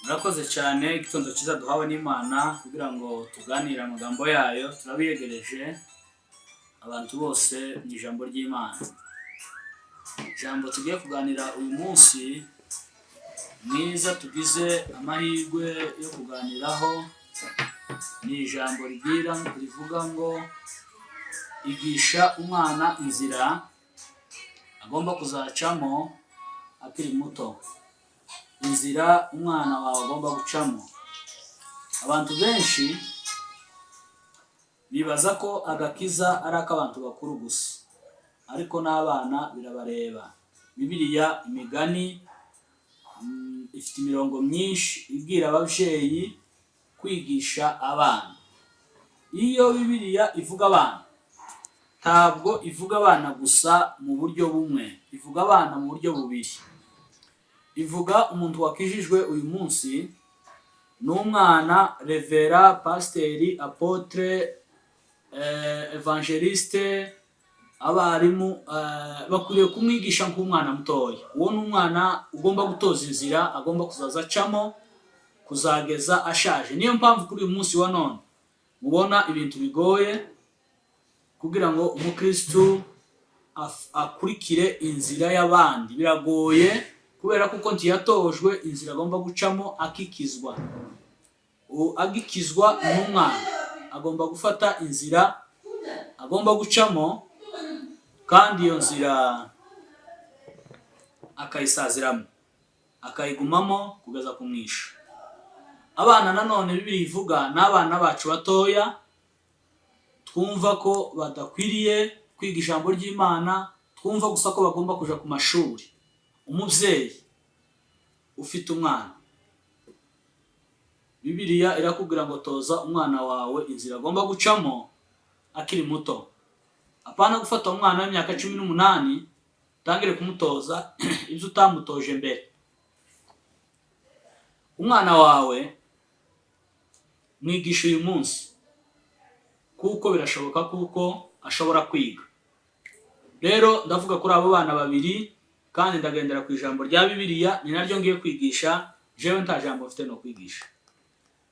Murakoze cyane. Igitondo cyiza duhawe n'Imana kugira ngo tuganire amagambo yayo. Turabiyegereje abantu bose mu ijambo ry'Imana. Ijambo tugiye kuganira uyu munsi mwiza, tugize amahirwe yo kuganiraho, ni ijambo rigira rivuga ngo: "Igisha umwana inzira agomba kuzacamo akiri muto." Inzira umwana wawe agomba gucamo. Abantu benshi bibaza ko agakiza ari ak'abantu bakuru gusa, ariko n'abana birabareba. Bibiliya, Imigani, ifite imirongo myinshi ibwira ababyeyi kwigisha abana. Iyo Bibiliya ivuga abana, ntabwo ivuga abana gusa mu buryo bumwe, ivuga abana mu buryo bubiri. Ivuga umuntu wakijijwe uyu munsi n'umwana, reverend, pasiteri, apôtre, évangéliste, abarimu bakwiriye kumwigisha nk'umwana mutoya. Uwo ni umwana ugomba gutoza inzira agomba kuzaza acamo kuzageza ashaje. Niyo mpamvu kuri uyu munsi wa none mubona ibintu bigoye kugira ngo umukristu akurikire inzira y'abandi. Biragoye kubera kuko ntiyatojwe inzira agomba gucamo akikizwa. Agikizwa n'umwana agomba gufata inzira agomba gucamo, kandi iyo nzira akayisaziramo, akayigumamo kugeza ku mwisho. Abana nanone Bibiliya ivuga ni abana bacu batoya twumva ko badakwiriye kwiga ijambo ry'Imana, twumva gusa ko bagomba kuja ku mashuri. Umubyeyi ufite umwana, Bibiliya irakubwira ngo: "Toza umwana wawe inzira agomba gucamo akiri muto." Apana gufata umwana w'imyaka 18 utangire kumutoza ibyo utamutoje mbere. Umwana wawe mwigisha uyu munsi, kuko birashoboka kuko ashobora kwiga. Rero ndavuga kuri abo bana babiri, kandi ndagendera ku ijambo rya Bibiliya, ni naryo ngiye kwigisha. Jewe nta jambo mfite no kwigisha.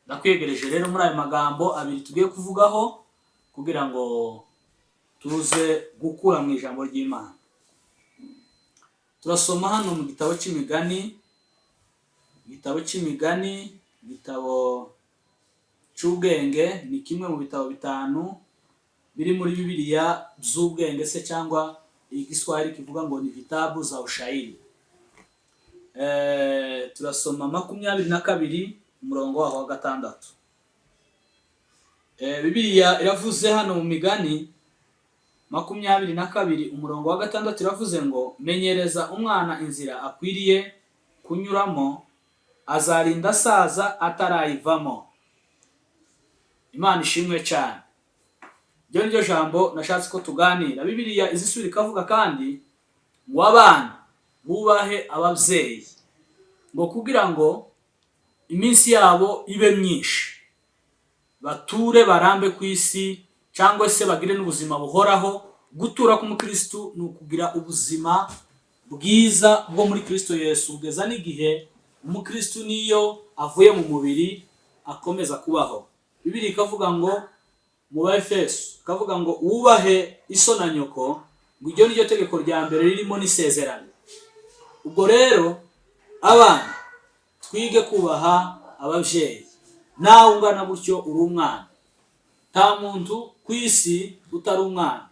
Ndakwegereje rero muri ayo magambo abiri tugiye kuvugaho kugira ngo tuze gukura mu ijambo ry'Imana. Turasoma hano mu gitabo cy'Imigani, igitabo cy'Imigani, igitabo cy'ubwenge. Ni kimwe mu bitabo bitanu biri muri Bibiliya by'ubwenge se, cyangwa Igiswahili kivuga ngo ni vitabu za ushairi. Turasoma 22, umurongo waho wa 6. Bibiliya iravuze hano mu Migani 22, umurongo wa 6, iravuze ngo: "Menyereza umwana inzira akwiriye kunyuramo, azarinda asaza atarayivamo." Imana ishimwe cyane. Iryo ni ryo jambo nashatse ko tuganira. Bibiliya izisubira ikavuga kandi ngo abana bubahe ababyeyi, ngo kugira ngo iminsi yabo ibe myinshi, bature barambe ku isi, cyangwa se bagire n'ubuzima buhoraho. Gutura k'umukristu ni ukugira ubuzima bwiza bwo muri Kristo Yesu, kugeza n'igihe umukristu niyo avuye mu mubiri akomeza kubaho. Bibiliya ikavuga ngo mu Baefeso, ikavuga ngo: "Wubahe iso na nyoko," ngo iryo ni ryo tegeko rya mbere ririmo n'isezerano. Ubwo rero abana twige kubaha ababyeyi. Nawe ungana gutyo uri umwana. Nta muntu ku isi utari umwana.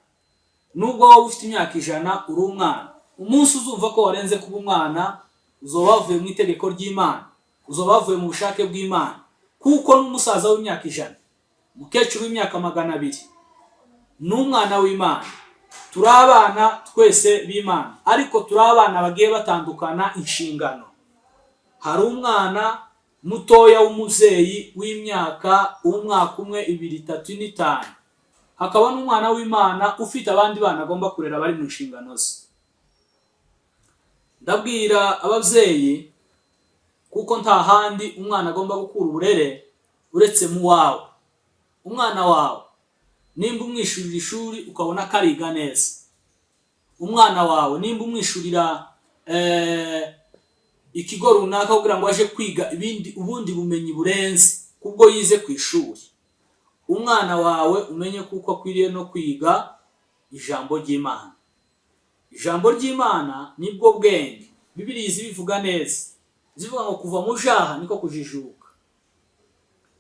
Nubwo waba ufite imyaka 100, uri umwana. Umunsi uzumva ko warenze kuba umwana, uzoba wavuye mu itegeko ry'Imana, uzoba wavuye mu bushake bw'Imana, kuko n'umusaza w'imyaka 100, umukecuru w'imyaka 200 ni umwana w'Imana. Turi abana twese b'Imana, ariko turi abana bagiye batandukana inshingano. Hari umwana mutoya w'umubyeyi w'imyaka umwaka 1, 2, 3 n'5, hakaba n'umwana w'Imana ufite abandi bana agomba kurera bari mu nshingano ze. Ndabwira ababyeyi, kuko nta handi umwana agomba gukura uburere uretse mu wawe. Umwana wawe nimba umwishyurira ishuri ukabona ko ariga neza, umwana wawe nimba umwishyurira Ikigo runaka kugira ngo aje kwiga ibindi, ubundi bumenyi burenze kubwo yize ku ishuri. Umwana wawe umenye kuko akwiriye no kwiga ijambo ry'Imana. Ijambo ry'Imana nibwo bwenge. Bibiliya izi bivuga neza, zivuga ngo kuva mu jaha niko kujijuka,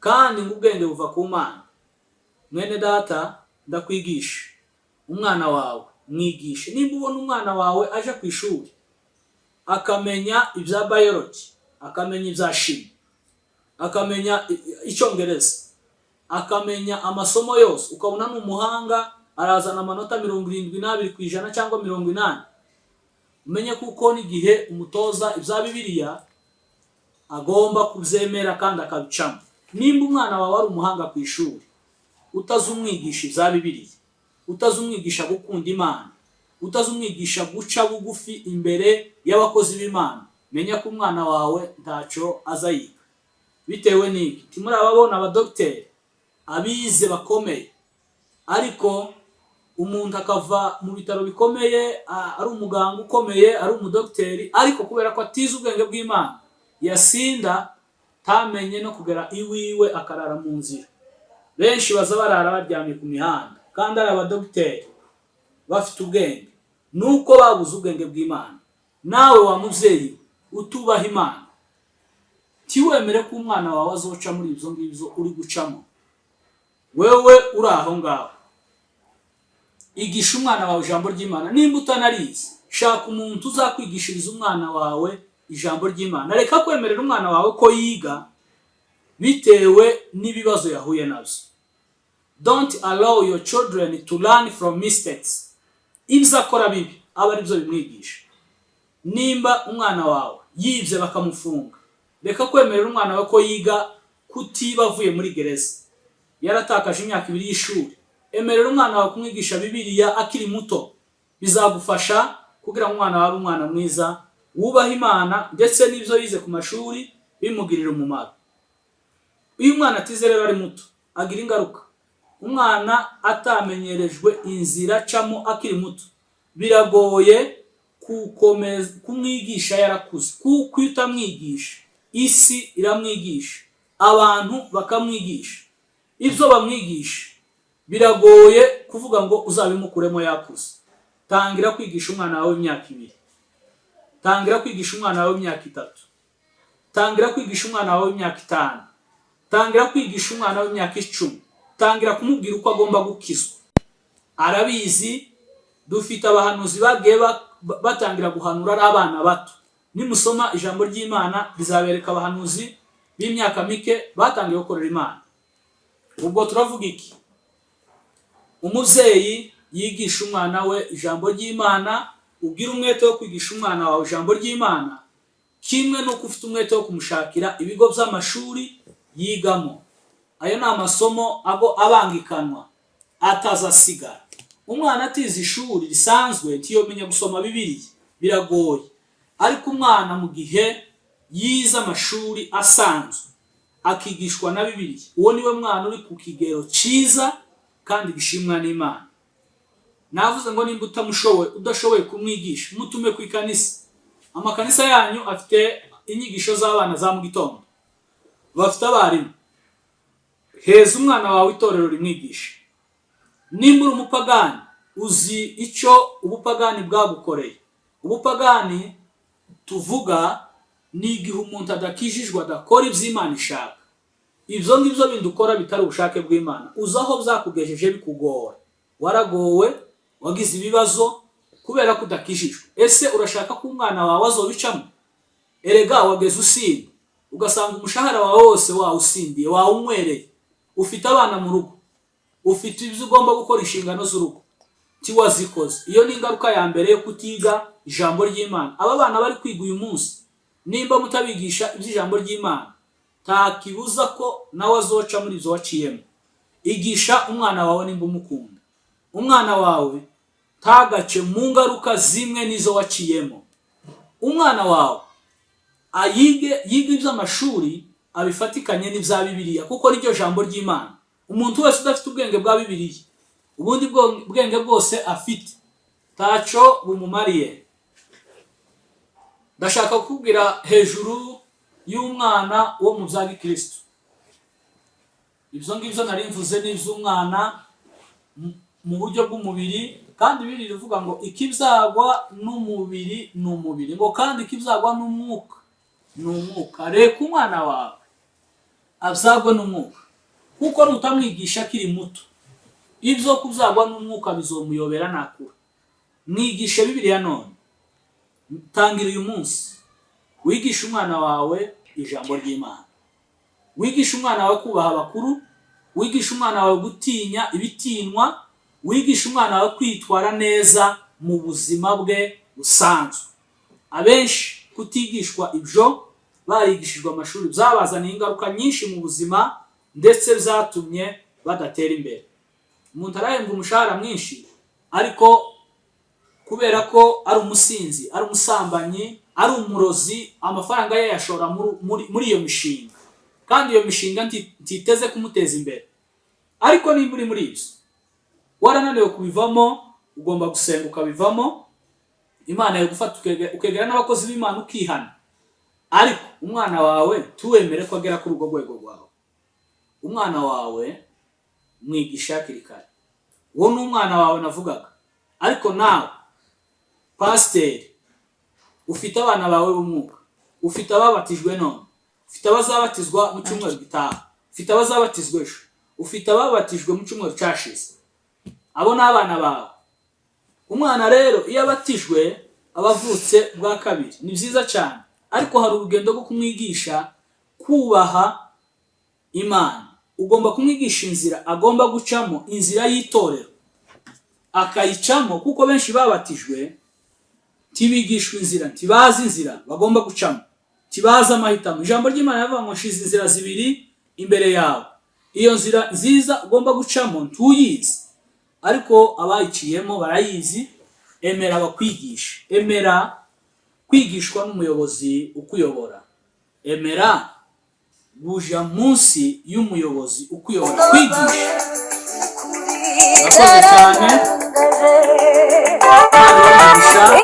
kandi ngo ubwenge buva ku Mana. Mwene data, ndakwigisha, umwana wawe mwigishe. Nimba ubona umwana wawe aje ku ishuri akamenya ibya biology, akamenya ibya chimie, akamenya icyongereza, akamenya amasomo yose, ukabona ni umuhanga, arazana amanota 72% cyangwa 80, umenye kuko n'igihe umutoza ibya Bibiliya agomba kubyemera kandi akabicamo. Nimba umwana wawe ari umuhanga ku ishuri, utazi umwigisha ibya Bibiliya, utazi umwigisha gukunda Imana, utazi umwigisha guca bugufi imbere y'abakozi b'Imana, menya ko umwana wawe ntacyo aza yiga. Bitewe n'iki? Ntimurababona abadogiteri, abize bakomeye, ariko umuntu akava mu bitaro bikomeye ari umuganga ukomeye, ari umudogiteri, ariko kubera ko atize ubwenge bw'Imana, yasinda tamenye no kugera iwiwe, akarara mu nzira. Benshi baza barara baryamye ku mihanda kandi ari abadogiteri bafite ubwenge, nuko babuze ubwenge bw'Imana. Nawe wa mubyeyi we utubaha Imana, ntiwemere ko umwana wawe azoca muri ibyo ngibyo uri gucamo wewe uri aho ngaho. Igisha umwana wawe ijambo ry'Imana. Nimba utanarizi, shaka umuntu uzakwigishiriza umwana wawe ijambo ry'Imana. Reka kwemerera umwana wawe ko yiga bitewe n'ibibazo yahuye nabyo. Don't allow your children to learn from mistakes. Ibyo akora bibi aba ari byo bimwigisha. Nimba umwana wawe yibye bakamufunga, reka kwemerera umwana wawe ko yiga kutiba avuye muri gereza yaratakaje imyaka 2 y'ishuri. Emerera umwana wawe kumwigisha Bibiliya akiri muto. Bizagufasha kugira ngo umwana wawe abe umwana mwiza wubaha Imana, ndetse n'ibyo yize ku mashuri bimugirira umumaro. Iyo umwana atize rero ari muto agira ingaruka. Umwana atamenyerejwe inzira acamo akiri muto, biragoye kukomeza kumwigisha yarakuze, kuko iyo utamwigisha, isi iramwigisha, abantu bakamwigisha. Ibyo bamwigisha biragoye kuvuga ngo uzabimukuremo yakuze. Tangira kwigisha umwana wawe w'imyaka 2, tangira kwigisha umwana wawe w'imyaka 3, tangira kwigisha umwana wawe w'imyaka 5, tangira kwigisha umwana w'imyaka 10, tangira kumubwira uko agomba gukizwa. Arabizi, dufite abahanuzi bagiye batangira guhanura ari abana bato. Nimusoma ijambo ry'Imana rizabereka abahanuzi b'imyaka mike batangiye gukorera Imana. Ubwo turavuga iki? Umubyeyi yigisha umwana we ijambo ry'Imana. Ugira umwete wo kwigisha umwana wawe ijambo ry'Imana kimwe n'uko ufite umwete wo kumushakira ibigo by'amashuri yigamo. Ayo ni amasomo ago abangikanwa atazasigara. Umwana atize ishuri risanzwe ntiyomenya gusoma Bibiliya, biragoye. Ariko umwana mu gihe yize amashuri asanzwe akigishwa na Bibiliya, uwo niwe mwana uri ku kigero cyiza kandi gishimwa n'Imana. Navuze ngo nimba utamushoboye, udashoboye kumwigisha, mutume ku ikanisa. Amakanisa yanyu afite inyigisho z'abana za mu gitondo, bafite abarimu. Heza umwana wawe itorero rimwigisha. Nimba uri umupagani, uzi icyo ubupagani bwagukoreye. Ubupagani tuvuga ni igihe umuntu adakijijwe, adakora ibyo Imana ishaka. Ibyo ngibyo bindi ukora bitari ubushake bw'Imana, uzi aho byakugejeje bikugora. Waragowe, wagize ibibazo kubera ko udakijijwe. Ese urashaka ko umwana wawe azobicamo? Erega wageze usinda, ugasanga umushahara wawe wose wawusindiye, wawunywereye. Ufite abana mu rugo, ufite ibyo ugomba gukora, inshingano z'urugo tiwazikoze. Iyo ni ingaruka ya mbere yo kutiga ijambo ry'Imana. Aba bana bari kwiga uyu munsi, nimba mutabigisha iby'ijambo ry'Imana, nta kibuza ko nawe azoca muri ibyo waciyemo. Igisha umwana wawe nimba umukunda. Umwana wawe ntagace mu ngaruka zimwe n'izo waciyemo. Umwana wawe ayige, yige iby'amashuri abifatikanye n'ibya Bibiliya, kuko niryo jambo ry'Imana. Umuntu wese udafite ubwenge bwa Bibiliya, ubundi bwenge bwose afite ntaco bumumariye. Ndashaka kukubwira hejuru y'umwana wo mu bya gikristo. Ibyo ngibyo nari mvuze ni iby'umwana mu buryo bw'umubiri, kandi biri rivuga ngo ikibyagwa n'umubiri ni umubiri, ngo kandi ikibyagwa n'umwuka ni umwuka. Reka umwana wawe abyagwe n'umwuka, kuko nutamwigisha akiri muto, ibyo kubyagwa n'umwuka bizomuyobera nakura. Mwigishe Bibiliya none, tangira uyu munsi wigishe umwana wawe ijambo ry'Imana, wigishe umwana wawe kubaha abakuru, wigishe umwana wawe gutinya ibitinwa, wigishe umwana wawe kwitwara neza mu buzima bwe busanzwe. Abenshi kutigishwa ibyo, barigishijwe amashuri, byabazaniye ingaruka nyinshi mu buzima, ndetse byatumye badatera imbere. Umuntu arahembwa umushahara mwinshi, ariko kubera ko ari umusinzi, ari umusambanyi, ari umurozi, amafaranga ye yashora muri iyo mishinga, kandi iyo mishinga ntiteze kumuteza imbere. Ariko nimba uri muri ibyo warananiwe kubivamo, ugomba gusenga ukabivamo, Imana yagufata, ukegera n'abakozi b'Imana, ukihana. Ariko umwana wawe tuwemere ko agera kuri urwo rwego rwawe. Umwana wawe mwigisha hakiri kare. Uwo ni umwana wawe navugaga. Ariko nawe pasiteri ufite abana bawe b'umwuka, ufite ababatijwe none, ufite abazabatizwa mu cyumweru gitaha, ufite abazabatizwa ejo, ufite ababatijwe mu cyumweru cyashize, abo ni abana bawe. Umwana rero iyo abatijwe aba avutse bwa kabiri, ni byiza cyane, ariko hari urugendo rwo kumwigisha kubaha Imana. Ugomba kumwigisha inzira agomba gucamo, inzira y'itorero akayicamo, kuko benshi babatijwe ntibigishwa inzira, ntibazi inzira bagomba gucamo, ntibazi amahitamo. Ijambo ry'Imana rivuga ngo nshize inzira zibiri imbere yawe, iyo nzira nziza ugomba gucamo ntuyizi, ariko abayiciyemo barayizi. Emera bakwigisha, emera kwigishwa n'umuyobozi ukuyobora, emera buja munsi y'umuyobozi ukuyobora kwigisha. Murakoze cyane, Imana ibahe,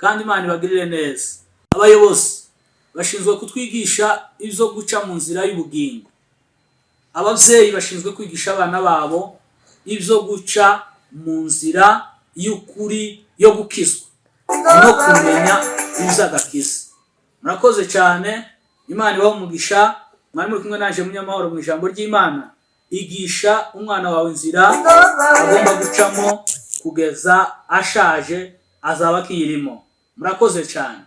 kandi Imana ibagirire neza. Abayobozi bashinzwe kutwigisha ibyo guca mu nzira y'ubugingo. Ababyeyi bashinzwe kwigisha abana babo ibyo guca mu nzira y'ukuri yo gukizwa no kumenya iby'agakiza. Murakoze cyane, Imana ibahe umugisha. Mwari muri kumwe naje Munyamahoro mu ijambo ry'Imana. Igisha umwana wawe inzira agomba gucamo kugeza ashaje, azaba akiyirimo. Murakoze cyane.